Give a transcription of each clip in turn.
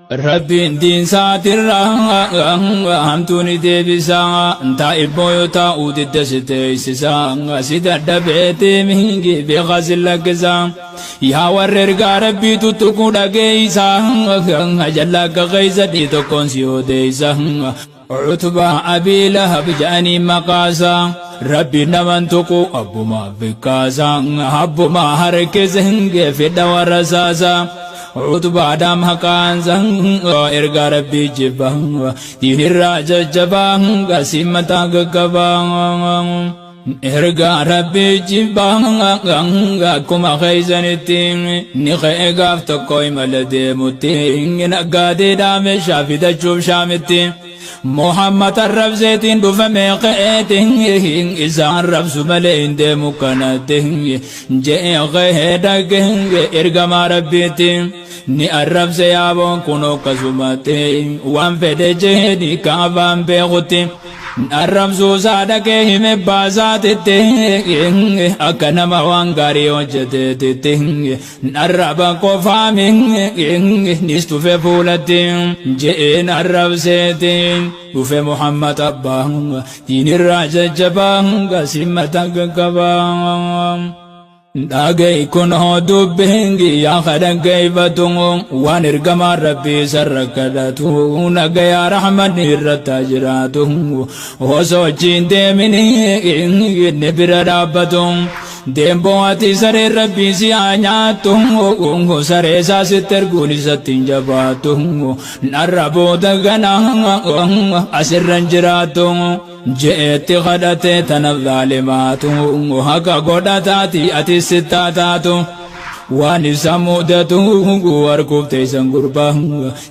Rabbiin diinsaatirraa hamtuu ni deebisa. Taa'ibboo yoo taa'uu didde si teessisa. Si dadhabeeti mihingi beekaa si lakkisa. Yaa warra ergaa Rabbii tuttuquu dhageessa. Jalla akka keessa dhii tokkoon si odeessa. Utbaa Abii Lahab jedhanii maqaasa. Rabbiin naman tuqu abbumaa fikkaasa. Abbumaa harkise fedha warra saasa. Utbaadhaam haqaansa ergaa Rabbii jibba. Diinirraa jajjabaa gasii mataa gaggabaa. Ergaa Rabbii jibba akkuma keeysanitti ni ka'e gaaf tokko imala deemutti naggaadeedhaa meeshaa fidachuuf Shaamitti. Muhammad arrabseetiin dhufame ka'eeti isa arrabsu malee hin deemu kanatti je'e ka'ee dhaqe ergamaa Rabbiitti ni arrabse yaaboon kun akkasumatti waan fedhe jeeni ka afaan beekutti arrabsuu isaa dhaqee hime baasaatitti akka nama waan gaarii hojjeteetitti arraba qofaami nis tufe fuulatti je'een arrabseeti dhufe Muhammad abbaa diinirraa jajjabaa gasimmata gaggabaa. Dhaga'i kunoo dubbiin yaa kadhaggeeffatu waan ergamaan Rabbii isarra kadhatu nagayaa rahmanni irratti jiraatu osoo achiin deemin inni bira dhaabbatu deemboo ati saree Rabbii si haa nyaattu saree isaa sitti erguun isatti hin jabaattu narra booda gana asirra hin jiraattu. Je'eetti kadhate tana zaalimaatu haqa godhataati ati sittaa taatu waan isa mudatu arguuf teessan gurbaa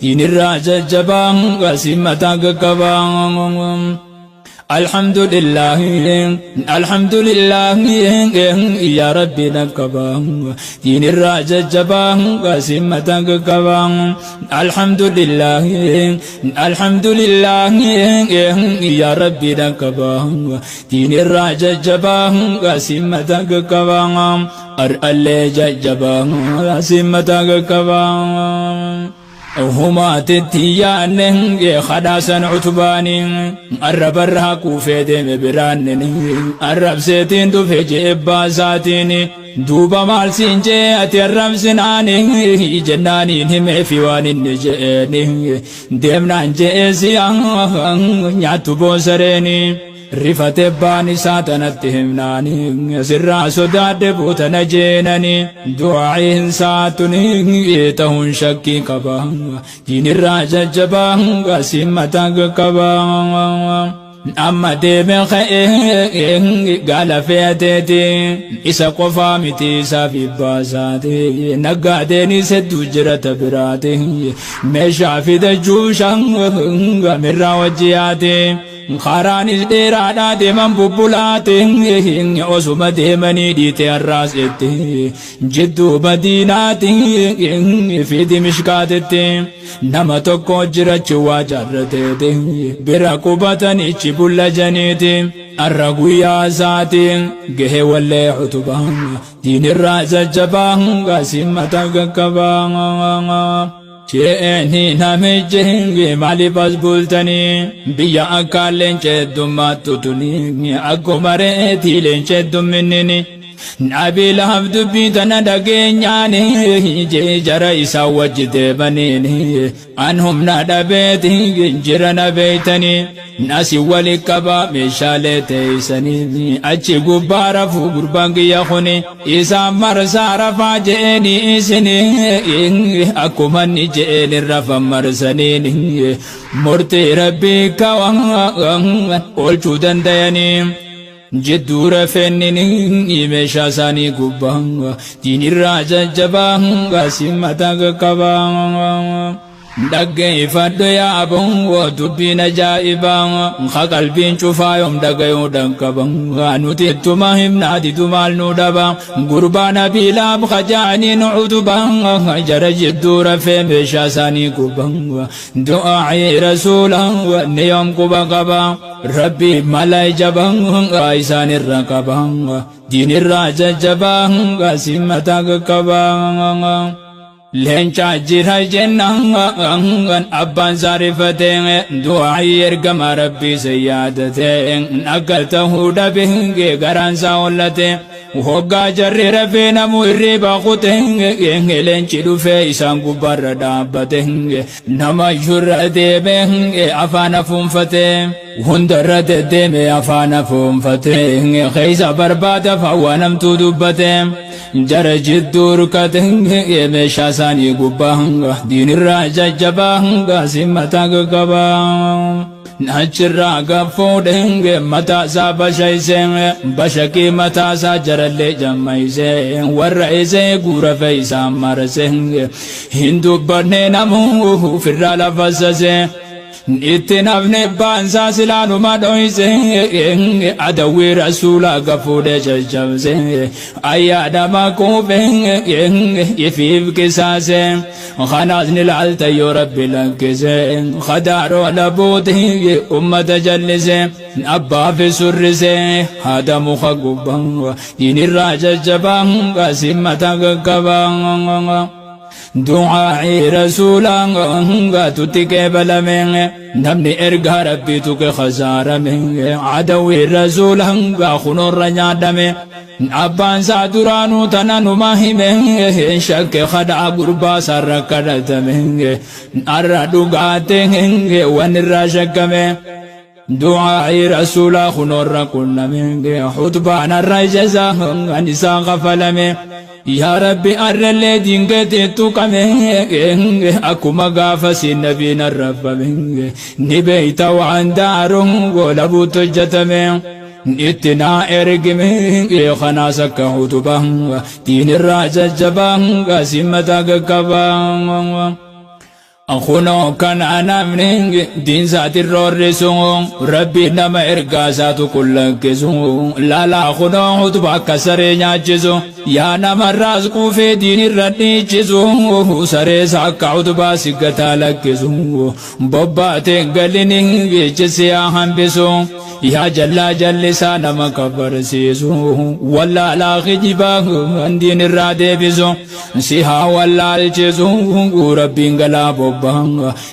diinirraa jajjabaa asii mataa gaggabaa. Alhamdulillah, Alhamdulillah, ya Rabbi nakkaba diinirraa jajjabaa asii mataa gaggabaa. Alhamdulillah, Alhamdulillah, ya Rabbi nakkaba diinirraa jajjabaa asii mataa gaggabaa. Ar'allee jajjabaa asii mataa gaggabaa. Humaatitti yaanne kadhaasan utbaanii arrabarraa kuufee deeme biraanne arrabseetiin dhufe jeebbaa isaatiin duuba maal siin jee ati arrabsinaani jennaaniin himeefi waan inni je'eeni deemnaan je'ee si'a nyaattu boosareeni. Rifate baan isaa tanatti himnaani sirraa sodaadhe buutana jeenani du'aa'iin saatuni ta'uun shakkii qaba diinirraa jajjabaa asii mataa qaqqaba. Amma deeme ka'ee gaala fe'ateeti isa qofaa miti isaaf ibbaasaati naggaadeenis hedduu jirata biraati meeshaa fidachuu shangamirraa wajji yaate. Karaanis dheeraadhaa deeman bubbulaate osuma deemanii dhiite harraasetti jidduu madiinaati fi dimishkaatetti nama tokko jirachi waa jaarrateeti bira qubatanichi bulla janiiti arra guyyaa isaati gahe wallee utubaa diinirraa jajjabaa gaasimmata gaggabaa. Je'eeni namichi maaliif as bultanii biyya akka leenca heddummaattu tuni akkuma re'eetii leenca heddumminni Nabi Lahab dubbii tana dhageenyaan jee jara isaa wajji deemaniin an humna dhabeeti jira na beeytanii nasi wali qaba meeshaalee teeysanii achi gubbaa rafuu gurbaan kiyya kuni isaan marsaa rafaa je'eeni isini akkuma inni je'een rafan marsaniin murtii Rabbii kawan oolchuu dandayanii. Jidduu rafeenni meeshaa isaanii gubbaa diinirraa jajjabaa gaasii mataa qaqqabaa. Dhaggeeffadhu yaa aboo dubbiin ajaa'ibaa ha qalbiin cufaa yoom dhagayuu dhaqqaba nuti ittuma himnaa didu maal nu dhaba gurbaan abiilaaf kajaaniin utubaa jara jidduu rafee meeshaa isaanii gubbaa du'aa'ii rasuula ni yoom quba qaba rabbi mala jabaa isaan irra qaba diinirraa jajjabaa gaasii mataa qaqqabaa. Leenca jira jennaan abbaan saarifate du'aa'ii ergama rabbii isa yaadate akka ta'uu dhabe garaan isaa hollate hoggaa jarri rafee namu hirriba kute leenci dhufee isaan gubbaarra dhaabbate nama shurra deeme afaan afuunfate hundarra deddeeme afaan afuunfate keessa barbaada fawwaa namtuu dubbate jara jidduu rukate meeshaa isaanii gubbaa diinirraa jajjabaa simmataa qaqqabaa. Achirraa gaffuudhe mataa isaa bashayse bashaqii mataa isaa jarallee jammayse warra isee guura fe'isaa marse hin dubbanne namuu ofirraa lafassase. Itti nafne baansaa silaanuma dhoyse adawwii rasuulaa gafuudhe caccabse ayyaadama kuufe ifiif qisaase kanaas ni laalta yoo rabbi lakkise khadaaroo labuuti ummata jallise abbaa fi surrise haadha muka gubbaa diinirraa jajjabaa qasimmata qaqqabaa. Du'aa'ii rasuulaa tutti qeebalame namni ergaa rabbii tuqe khasaarame adawwii rasuulaa kunoorra nyaadhame abbaan isaa duraanuu tana numa hime shakke kadhaa gurbaa isaarra kadhatame arra dhugaate waan irraa shakkame. Du'aa'ii rasuulaa kunoorra qunname xutbaan arra ija an isaan kafalame. Yaa Rabbi arrallee diingatee tuqame akkuma gaafa siin nabiin arrabame ni beeyta waan daaruun goolabuutu hojjetame itti naa ergime kanaas akka utubaa diinirraa jajjabaa simmataa qaqqabaa. Kunoo kana namni diinsaatiin roorrisu rabbi nama ergaa isaatu qullakkisu laalaa kunoo utubaa akka saree nyaachisu yaa namarraas quufee diinirra dhiichisu sarees akka utubaa siggataa lakkisu bobbaateen galini geechisi yaa hambisu yaa jallaa jallisaa nama kabarsiisu wallaalaa kijibaa diinirraa deebisu si haa wallaalchisu rabbiin galaa bobbaa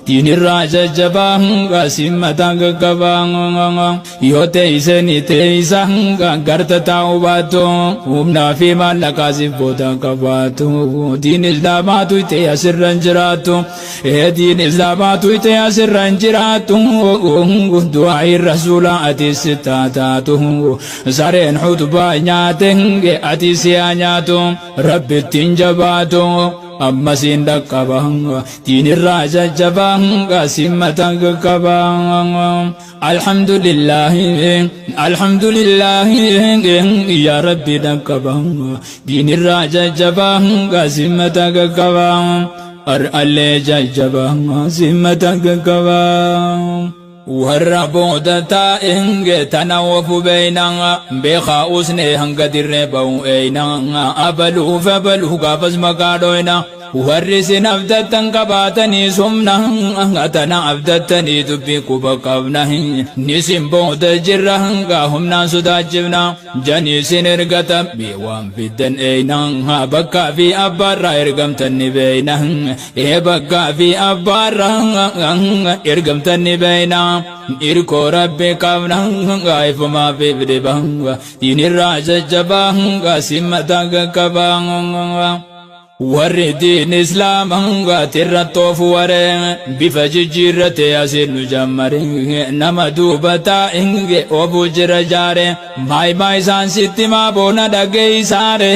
diinirraa jajjabaa simmataa qaqqabaa yoo teessee teessa garta taa'uu baattu humnaa fi maallaqaa siif booda qabaattu diin islaamaatu itee asirra hin jiraattu diin islaamaatu itee asirra hin jiraattu du'aa'iin rasuulaa ati si taataatu sareen xutbaa nyaate ati si haa nyaatu rabbittiin jabaatu ammasiin dhaqqaba diinirraa jajjabaa simmata qaqqaba. Alhamdulillahi alhamdulillahi yaa rabbi dhaqqaba diinirraa jajjabaa simmata qaqqaba ar'allee jajjabaa simmata qaqqaba. Warra booda taa'e tana ofu beeyna beekaa usnee hanga dirree ba'u eeyna abaluuf abaluu gaafas maqaa dhoyna warri isin abdattan qabaatanii sumna tana abdattanii dubbii quba qabna nisin booda jirra gaa humnaan sodaachifna janii isin ergata waan fiddan eeyna bakkaa fi abbaarraa ergamtan ni beeyna ee bakkaa fi abbaarraa ergamtan ni beeyna irkoo rabbi qabna gaa'ifumaa fi dhiba diinirraa jajjabaa simmataa qaqqabaa. Warri diin islaamaa tirra toofu waree bifa jijjiirratee asiin nu jammare nama duuba taa'e oofuu jira jaare maayimaa isaan sitti maa boona dhageessaare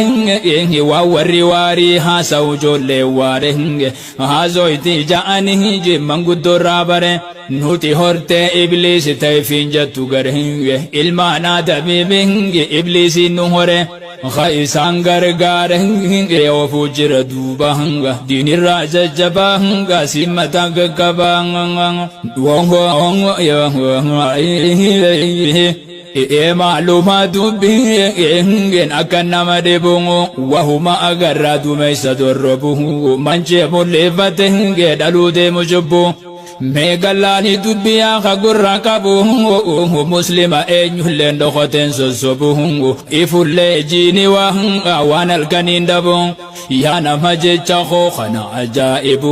waan warri waarii haasa'u ijoollee waare haasoyti ja'anii jimman guddoorraa bare nuti hortee ibliisi ta'eefiin jettu gare ilmaan aadamiin ibliisiin nu hore isaan gargaare oofuu jira duuba diinirraa jajjabaa simmataa qaqqabaa. Maaluma dubbiin akka nama dhibu wahuma agarraa dumeessa dorrobu manchee mul'ifate dhaluu deemu cubbu. Mee gallaani dubbii haa gurra qabu muslima eenyulleen dhokoteen sossobu ifullee jiini waan halkaniin dhabu yaa nama jecha koo kana ajaa'ibu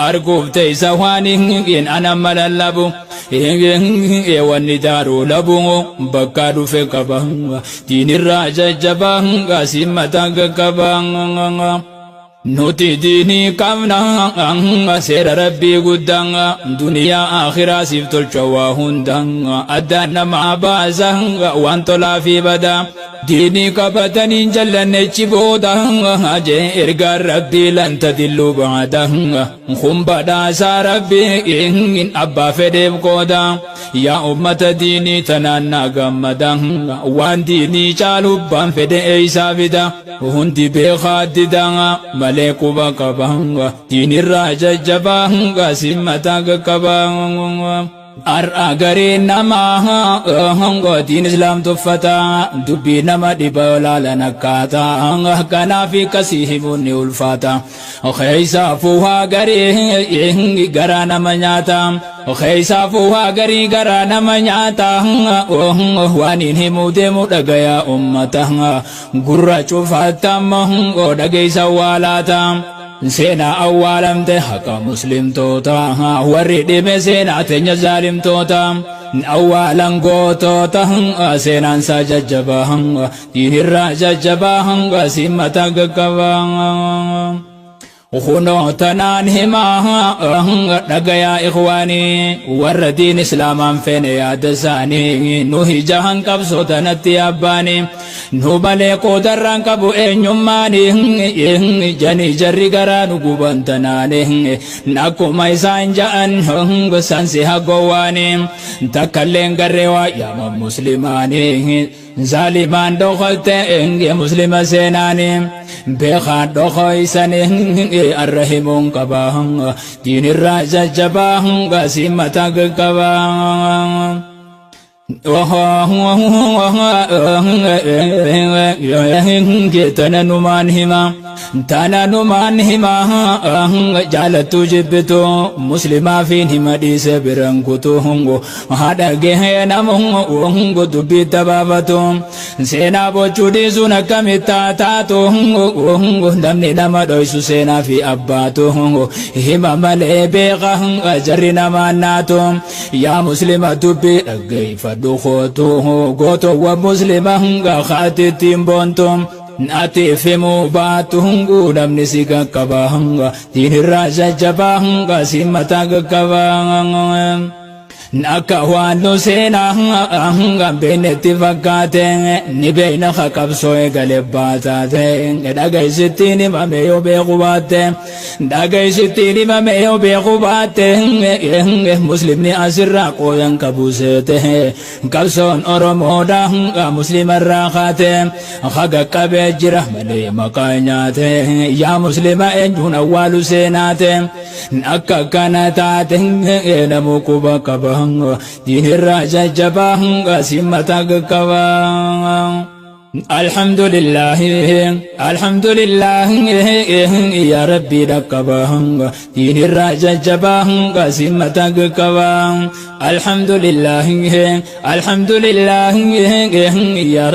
arguuf teessa waan hin ana malallabu wanni daaruu labu bakka dhufe qaba diinirraa jajjaba asiin mataa qaqqaba. Nuti diinii qabna seera rabbii guddaa duniyaa akhiraa siif tolcha waa hunda addaan nama baasa waan tolaa fi badaa diinii qabatanii jallannechi booda jee ergaan rabbii lan tadilluu baada kun badhaasaa rabbii abbaa fedheef qooda yaa ummata diinii tanaan naa gammada waan diinii caalu baan fedhe eeysaa fida hundi beekaa dida malee quba qaba diinirraa jajjabaa siin mataa qaqqaba. Har'a gareen namaa diin islaam tuffata dubbii nama dhiba olaalan akkaataa kanaaf akkasii himuun ni ulfaata. Keessaafuu haa garii garaa nama nyaata. Keessaafuu haa garii garaa nama nyaata. Waan hin himuu deemu dhagayaa ummata. Gurra cufaatama dhageessa waalaata. Seenaa awwaalamte haqa muslimtoota warri dhime seenaa teenya zaalimtoota awwaalan gootota seenaan isaa jajjabaa diinirraa jajjabaa siin mataa qaqqaba. Kunoo tanaan himaa dhagayaa ikhwaanii warra diin islaamaan feene yaada isaanii nu hijahan qabsoo tanatti abbaanii nu malee qoodarraan qabu eenyummaanii janii jarri garaa nu guban tanaanii akkuma isaan ja'an sansi hagowwaanii takkalleen garree waa yaama muslimaanii zaalimaan dhokotte muslima seenaanii beekaan dhokoysanii arra himuun qaba diinirraa jajjabaa siin mataa qaqqaba. Tana numaan hima tana numaan hima jaalattuu jibbitu muslimaa fiin hima dhiise biran kutu haadha gahee namu dubbii tabaabatu seenaa bochuu dhiisuun akkamitti taatu namni nama dhoysu seenaa fi abbaatu hima malee beeka jarri namaan naatu yaa muslima dubbii dhaggeeffadhu kootu gootowwan muslima kaatittiin boontu ati himuu baatu namni si qaqqaba diinirraa jajjabaa si mataa qaqqaba. Akka waan nu seenaa beenetti fakkaate ni beeyna qabsoo eegale baataate dhagaysittiin himame yoo beeku baatte dhagaysittiin himame yoo beeku baatte muslimni asirraa qoodan qabu seete qabsoon oromoodha muslimarraa kaate haga qabee jira malee maqaa nyaate yaa muslima eenyuun awwaalu seenaate akka kana taate namuu quba qaba. Diinirraa jajjabaa siin mataa qaqqaba. Alhamdulillah alhamdulillah yaa rabbii dhaqqaba diinirraa jajjabaa siin mataa qaqqaba. Alhamdulillah alhamdulillah yaa